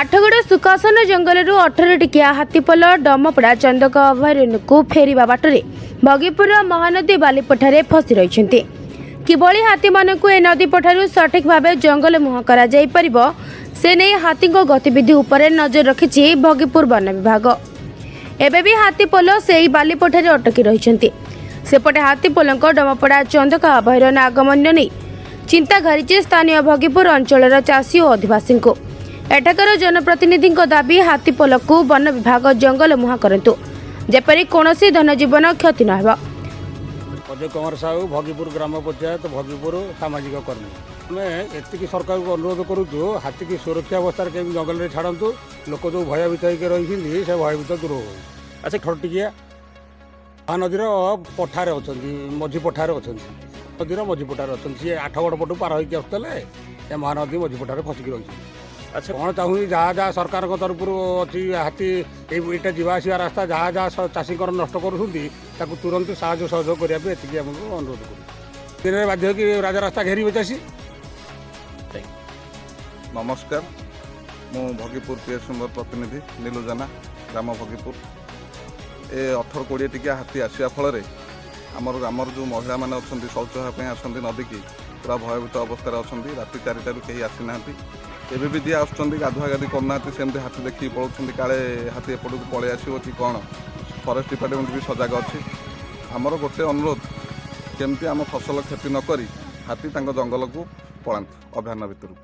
ଆଠଗଡ଼ ସୁକାସନ ଜଙ୍ଗଲରୁ 18 ଟିକିଆ ହାତୀପଲ ଡମପଡ଼ା ଚନ୍ଦକା ଅଭୟାରଣ୍ୟକୁ ଫେରିବା ବାଟରେ ଭଗୀପୁରର ମହାନଦୀ ବାଲିପଠାରେ ଫସି ରହିଛନ୍ତି। କିଭଳି ହାତୀମାନଙ୍କୁ ଏ ନଦୀ ପଠାରୁ ସଠିକ୍ ଭାବେ ଜଙ୍ଗଲ ମୁହାଁ କରାଯାଇପାରିବ, ସେ ନେଇ ହାତୀଙ୍କ ଗତିବିଧି ଉପରେ ନଜର ରଖିଛି ଭଗୀପୁର ବନ ବିଭାଗ। ଏବେ ବି ହାତୀପଲ ସେହି ବାଲିପଠାରେ ଅଟକି ରହିଛନ୍ତି। ସେପଟେ ହାତୀପଲଙ୍କ ଡମପଡ଼ା ଚନ୍ଦକା ଅଭୟାରଣ୍ୟ ଆଗମନ ନେଇ ଚିନ୍ତା ଘାରିଛି ସ୍ଥାନୀୟ ଭଗୀପୁର ଅଞ୍ଚଳର ଚାଷୀ ଓ ଅଧିବାସୀଙ୍କୁ। ଏଠାକାର ଜନପ୍ରତିନିଧିଙ୍କ ଦାବି, ହାତୀପଲକୁ ବନ ବିଭାଗ ଜଙ୍ଗଲ ମୁହାଁ କରନ୍ତୁ, ଯେପରି କୌଣସି ଧନଜୀବନ କ୍ଷତି ନ ହେବ। ଅଜୟ କୁମାର ସାହୁ, ଭଗୀପୁର ଗ୍ରାମ ପଞ୍ଚାୟତ, ଭଗୀପୁର, ସାମାଜିକ କର୍ମୀ। ଆମେ ଏତିକି ସରକାରଙ୍କୁ ଅନୁରୋଧ କରୁଛୁ, ହାତୀକି ସୁରକ୍ଷା ଅବସ୍ଥାରେ କେମିତି ଜଙ୍ଗଲରେ ଛାଡ଼ନ୍ତୁ। ଲୋକ ଯେଉଁ ଭୟଭୀତ ହେଇକି ରହିଛନ୍ତି, ସେ ଭୟଭୀତ ଦୂର ହଉ। 18 ଟିକିଆ ମହାନଦୀର ପଠାରେ ଅଛନ୍ତି, ମଝି ପଠାରେ ଅଛନ୍ତି। ନଦୀର ମଝି ପଠାରେ ଅଛନ୍ତି। ସିଏ ଆଠଗଡ଼ ପଟୁ ପାର ହେଇକି ଆସୁଥିଲେ, ଏ ମହାନଦୀ ମଝି ପଠାରେ ଫସିକି ରହିଛନ୍ତି। କ'ଣ ଚାହୁଁଛି, ଯାହା ଯାହା ସରକାରଙ୍କ ତରଫରୁ ଅଛି, ହାତୀ ଏଇଟା ଯିବା ଆସିବା ରାସ୍ତା ଯାହା ଯାହା ଚାଷୀଙ୍କର ନଷ୍ଟ କରୁଛନ୍ତି, ତାକୁ ତୁରନ୍ତ ସାହାଯ୍ୟ ସହଯୋଗ କରିବା ପାଇଁ ଏତିକି ଆମକୁ ଅନୁରୋଧ କରୁଛୁ। ଦିନରେ ବାଧ୍ୟ ହେଇକି ରାଜରାସ୍ତା ଘେରିବେ ଚାଷୀ। ନମସ୍କାର, ମୁଁ ଭଗୀପୁର ପି ଏସ୍ ସୁନ୍ଦର ପ୍ରତିନିଧି ନୀଲୁ ଜାନା, ଗ୍ରାମ ଭଗୀପୁର। ଏ 18-20 ଟିକିଆ ହାତୀ ଆସିବା ଫଳରେ ଆମର ଗ୍ରାମର ଯେଉଁ ମହିଳାମାନେ ଅଛନ୍ତି, ଶୌଚ ହେବା ପାଇଁ ଆସନ୍ତି ନଦୀକି, ପୁରା ଭୟଭୀତ ଅବସ୍ଥାରେ ଅଛନ୍ତି। ରାତି 4ଟାରୁ କେହି ଆସିନାହାନ୍ତି। ଏବେ ବି ଯିଏ ଆସୁଛନ୍ତି, ଗାଧୁଆ ଗାଧି କରୁନାହାନ୍ତି, ସେମିତି ହାତୀ ଦେଖିକି ପଳାଉଛନ୍ତି, କାଳେ ହାତୀ ଏପଟକୁ ପଳେଇ ଆସିବ କି କ'ଣ। ଫରେଷ୍ଟ ଡିପାର୍ଟମେଣ୍ଟ ବି ସଜାଗ ଅଛି। ଆମର ଗୋଟେ ଅନୁରୋଧ, କେମିତି ଆମ ଫସଲ କ୍ଷତି ନ କରି ହାତୀ ତାଙ୍କ ଜଙ୍ଗଲକୁ ପଳାନ୍ତୁ, ଅଭୟାରଣ୍ୟ ଭିତରକୁ।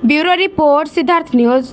Bureau report, Siddharth news.